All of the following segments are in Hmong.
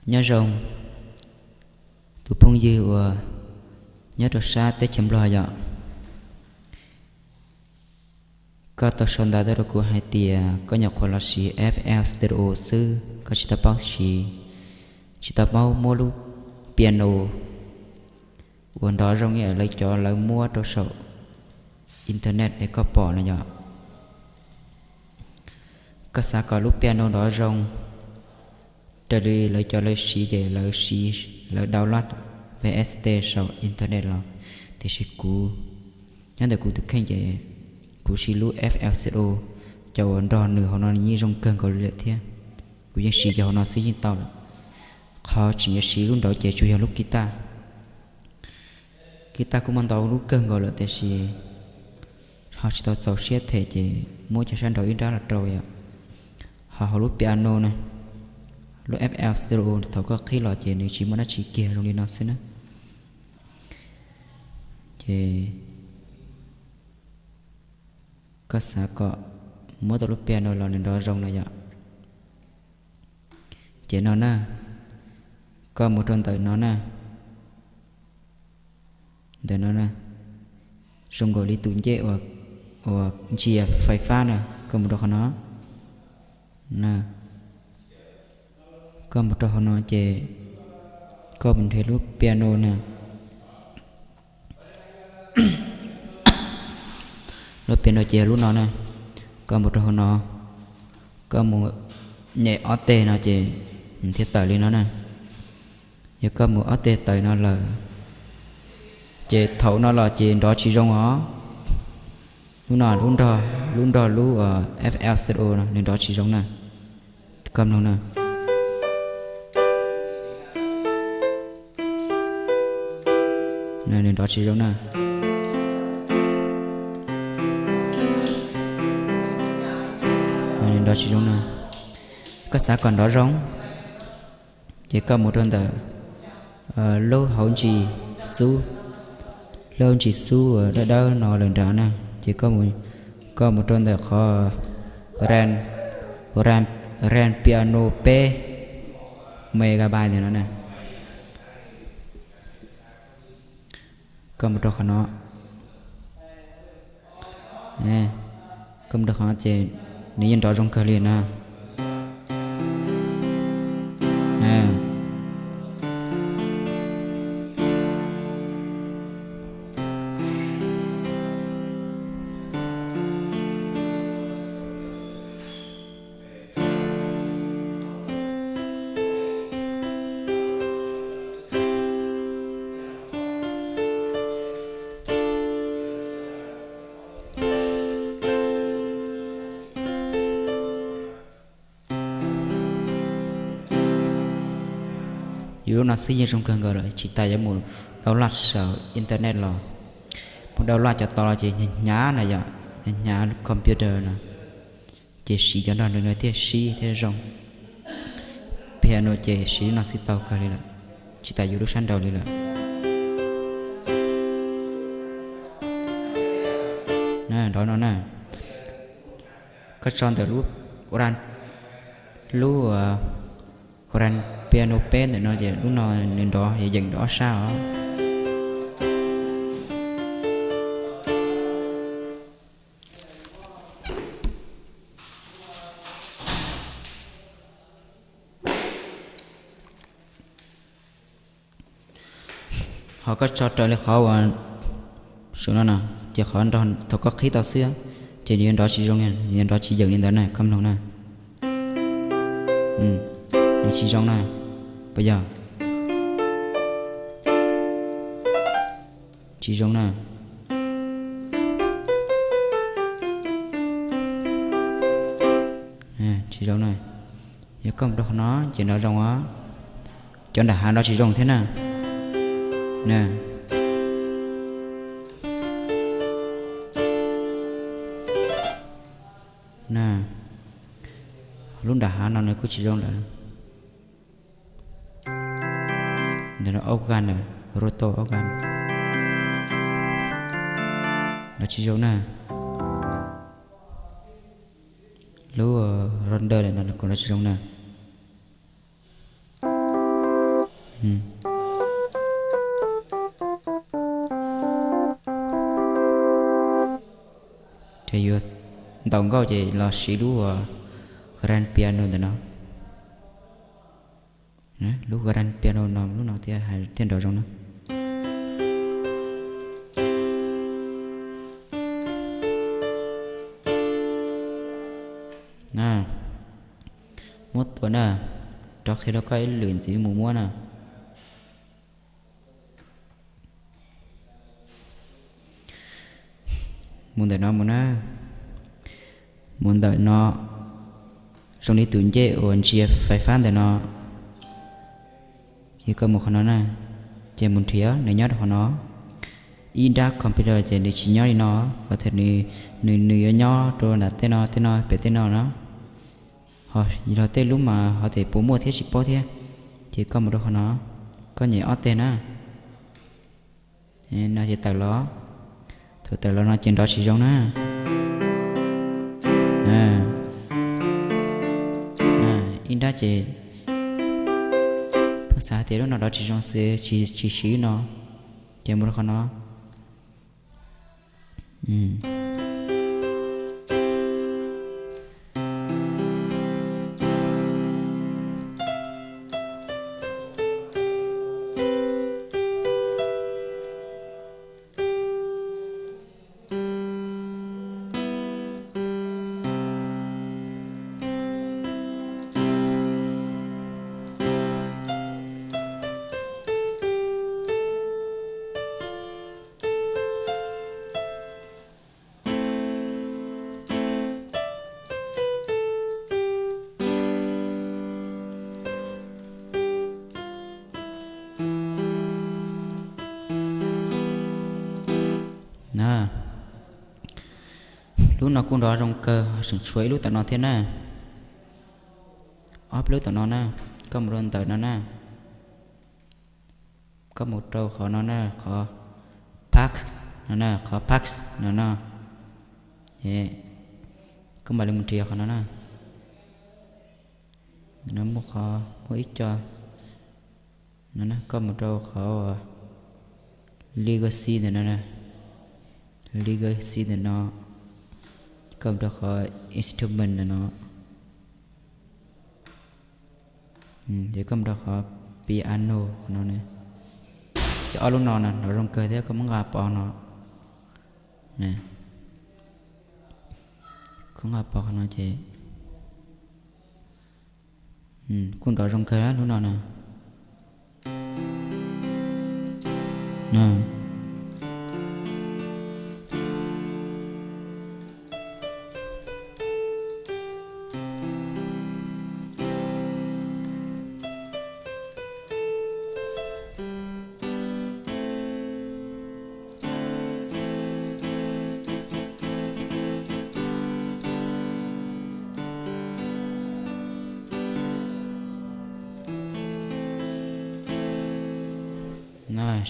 Nyob zoo tus phooj ywg uas nyob rau sab teb chaws Nplog yom. Koj tau sau ntawv tuaj rau kuv hais tias koj nyuam qhuav los siv F L Studio xwb, koj tsis tau paub siv, tsis tau paub muab lub piano uas nrov zoo li lawv cov lawv muab rau saum internet es koj pom no yom. Koj xav kom lub piano nrov zoo raws li lawv cov lawv siv ces lawv siv, lawv download V S T saum internet los, tiam sis kuv, nyob ntawm kuv tus kheej ces kuv siv lub F L Studio, cov uas nrog nws hauv no nws yeej zoo kawg nkaus li lawm thiab. Kuv yeej siv cov hauv no xwb yeej tau lawm. Qhov tseem yuav siv lub nraud ces tsuas yog lub guitar. Guitar kuj muaj ntau lub kawg nkaus lawm tiam sis ho tsis tau txaus siab them ces muab cov sab nraud ib nrab los rau yom. Ho hauv lub piano na, lub F L Studio thaum koj qhib los ces nws tsis muaj dab tsi kiag, zoo li no xwb na. Ces koj xav kom muab tau lub piano los nws nrov zoo no yom. Ces no na, koj mus rau ntawm no na, ntawm no na, zoo nkaus li tus ncej uas ntsia fais fab na, koj mus rau qhov no na. Koj mus rau hauv no ces koj mus nrhiav lub piano na. Lub piano ces yog lub no na. Koj mus rau hauv no, koj mus nyem ob teg no ces nws thiaj tawm li no na. Yog koj mus ob teg tawm no lawm ces thaum no los ces nrov tsis zoo os. Lub no, lub nrog lub F L Studio no nws nrov tsis zoo na. Koj mloog na. Nws nrov tsis zoo na. Nws nrov tsis zoo na. Koj xav kom nrov zoo ces koj mus rau ntawm lub hauv ntsis xub, lub hauv ntsis xub dawb dawb no lawm nrad na, ces koj mus rau ntawm qhov ram, ram piano peb megabyte ntawm no na. Koj mus rau qhov no, koj mus rau qhov no ces nws yeej nrov zoo kawg li na. Yus lub no xwb yeej zoo kawg nkaus lawm, tsis tas yuav mus download saum internet los. Mus download cov tod los ces hnyav hnyav na yom, hnyav hnyav computer no, ces siv cov nrog nws no thiaj sib thiaj zoo. Piano ces siv lub no xwb tau kawg li lawm, tsis tas yus lub sab nraud li lawm. Nrov no na, koj tso ntawm lub, lub ram piano peb ntawm no ces lub no nws nrov yeem nrov ob sab os. Ho koj tso raws li qhov uas saum no no, ces qhov nrog thaum koj qhib tau xwb, ces nws yuav nrov tsis zoo, nws yuav nrov tsis yeem li ntawd na, koj mloog na. Nws tsis zoo na, puas yog? Tsis zoo na. Tsis zoo na. Yog koj mus rau qhov no ces nrov zoo os. Cov nram hav nrov tsis zoo thiab na. Lub nram hav no nws kuj tsis zoo lawm. Ntawm no organ, roto organ, nrov tsis zoo na. Lub ronder no kuj nrov tsis zoo na. nkauj ces los siv lub grand piano ntawm no. Lub grand piano no lub no thiaj hais thiaj nrov zoo na. Na, muab tua na, rov qhia rau koj ib lwm ntxiv mus muab na. Mus ntawm no mus na, mus ntawm no, zoo li tus ncej uas ntsia fais fab ntawm no, ces koj mus qhov no na, ces mus nrhiav nws nyob rau qhov no. Ib nrab computer ces nws tsis nyob li no, qhov tias nws, nws yuav nyob rau nram tej no tej no pem tej no no. Ho yog tej lub mas ho tias puas muaj thiab tsis paub thiab, ces koj mus rau qhov no, koj nyem ob teg na. No ces tawm los, thaum tawm los no ces nrov tsis zoo na. Ib nrab ces pheej xav hais tias lub no nrov tsis zoo xwb, tsis siv no, ces mus rau qhov no. Lub no kuj nrov zoo kawg, tseem tshuav ib lub tom no thiab na. Ob peb lub tom no na, koj mus rau ntawm no na. Koj mus rau qhov no na, qhov pack no na, qhov pack no no. Koj mam li mus nrhiav qhov no na. No muaj qhov, muaj ib co no na, koj mus rau qhov legacy ntawm no na. Legacy ntawm no, koj mus rau qhov instrument ntawm no. Ces koj mus rau qhov piano no na. Ces ob lub no na nrov zoo kawg thiab, koj muab nqa pov no. Koj nqa pov qhov no ces kuj nrov zoo kawg lub no na.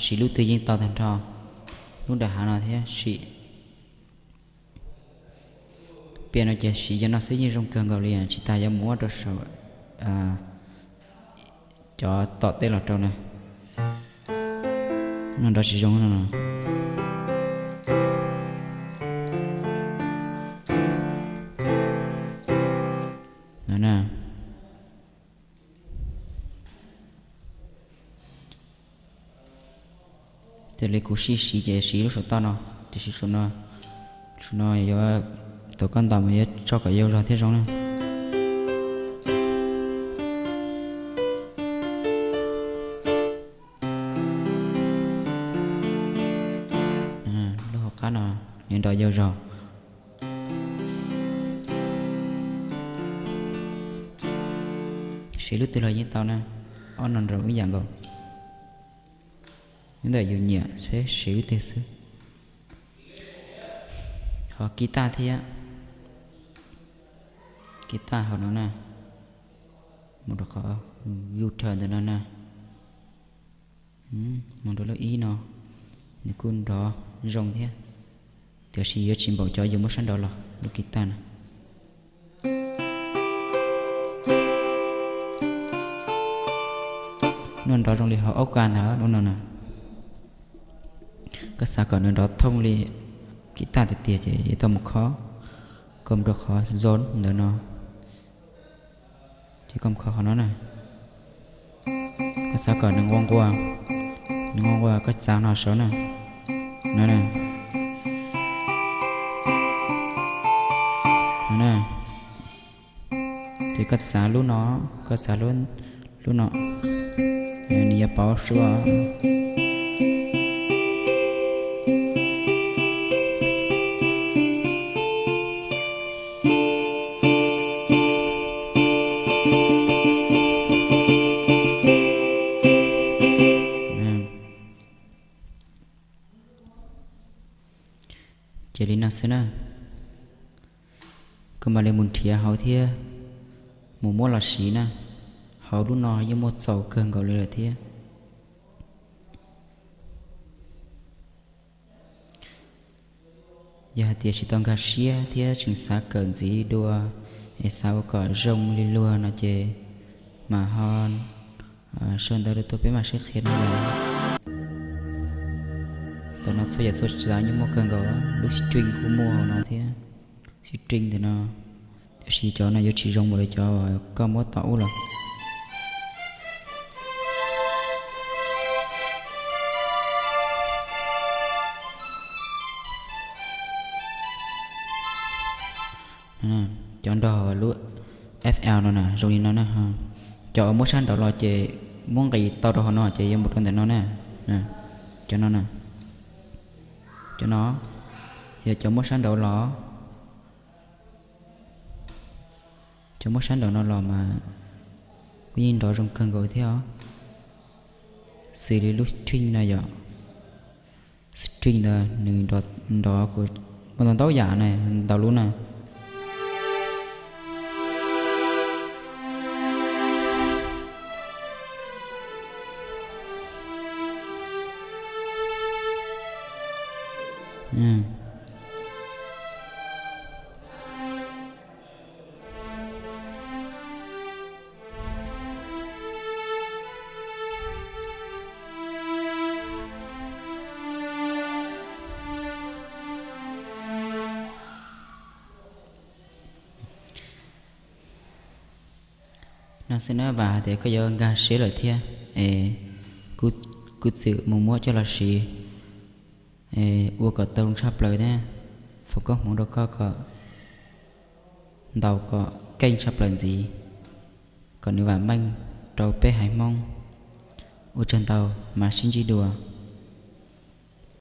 Siv lub twg yeej tau tag nrho, lub nram hav no thiab siv. Piano ces siv cov no xwb yeej zoo kawg nkaus li, tsis tas yuav mus muab rau saum cov tom tej los rau na. No nrov tsis zoo no. No na. Thiaj li kuv sib siv ces siv lub saum toj no, tiam sis saum no, saum no yuav, thaum koj ntaus mas yuav tso kom yau zog thiaj zoo na. Lub hauv qab no nws nrov yau zog. Siv lub twg los yeej tau na, ob no nrov ib yam nkaus. Nyob ntawm yus nyiam seb siv lub twg xwb. Ho kis tas thiab, kis tas hauv no na, mus rau qhov guitar ntawm no na. Mus rau lub ib no, nws kuj nrov zoo thiab, tiam sis yuav tsis npaum cov yus muab sab nraud los lub kis tas na. No nrov zoo li hauv organ ntag lub no na. Koj xav kom nws nrov thooj li kis tas tiag tiag ces yuav tau mus khob, Koj mus rau qhov zone ntawm no, ces koj mus kho qhov no na. Koj xav kom nws nquag nquag, nws nquag nquag koj txav no saud na. No na. No na. Ces koj txav lub no, koj txav lub no, nws yuav pauv suab. Ces li no xwb na. Koj mam li mus nrhiav hauv thiab, mus muab los siv na. Hauv lub no yeej muaj txaus kawg nkaus li lawm thiab. Yog hais tias tsis tau nkag siab thiab tseem xav kawm ntxiv dua, es xav ua kom zoo li luag no ces mam ho sau ntawv rau tuaj peb mam sib qhia no. Tam no txhua yam txhua tsav yeej muaj kawg nkaus, lub string kuj muaj no thiab. String ntawm no, tab sis cov no yuav tsis zoo npaum li cov koj muab tom ub los. Cov nrog lub F L no na zoo li no na. Cov uas muab sab nraud los ces muab nqis tau rau hauv no ces yuav mus rau ntawm no na. Cov no na, cov no yog cov muab sab nraud los. Cov muab sab nraud no los mas kuj yeej nrov zoo kawg nkaus thiab os. Xws li lub string no yom, string ntawd nws nrov, muaj ntau ntau yam na, ntau lub na. No xwb na, vam hais tias koj yuav nkag siab lawm thiab es kuv txwm mus muab coj los siv es ua kom tau zoo tshaj plaws thiab foom koob hmoov rau koj kom ntaus kom keej tshaj plaws ntxiv, kom nws vam meej rau peb haiv Hmoob. Ua tsaug ntau, mam sib ntsib dua.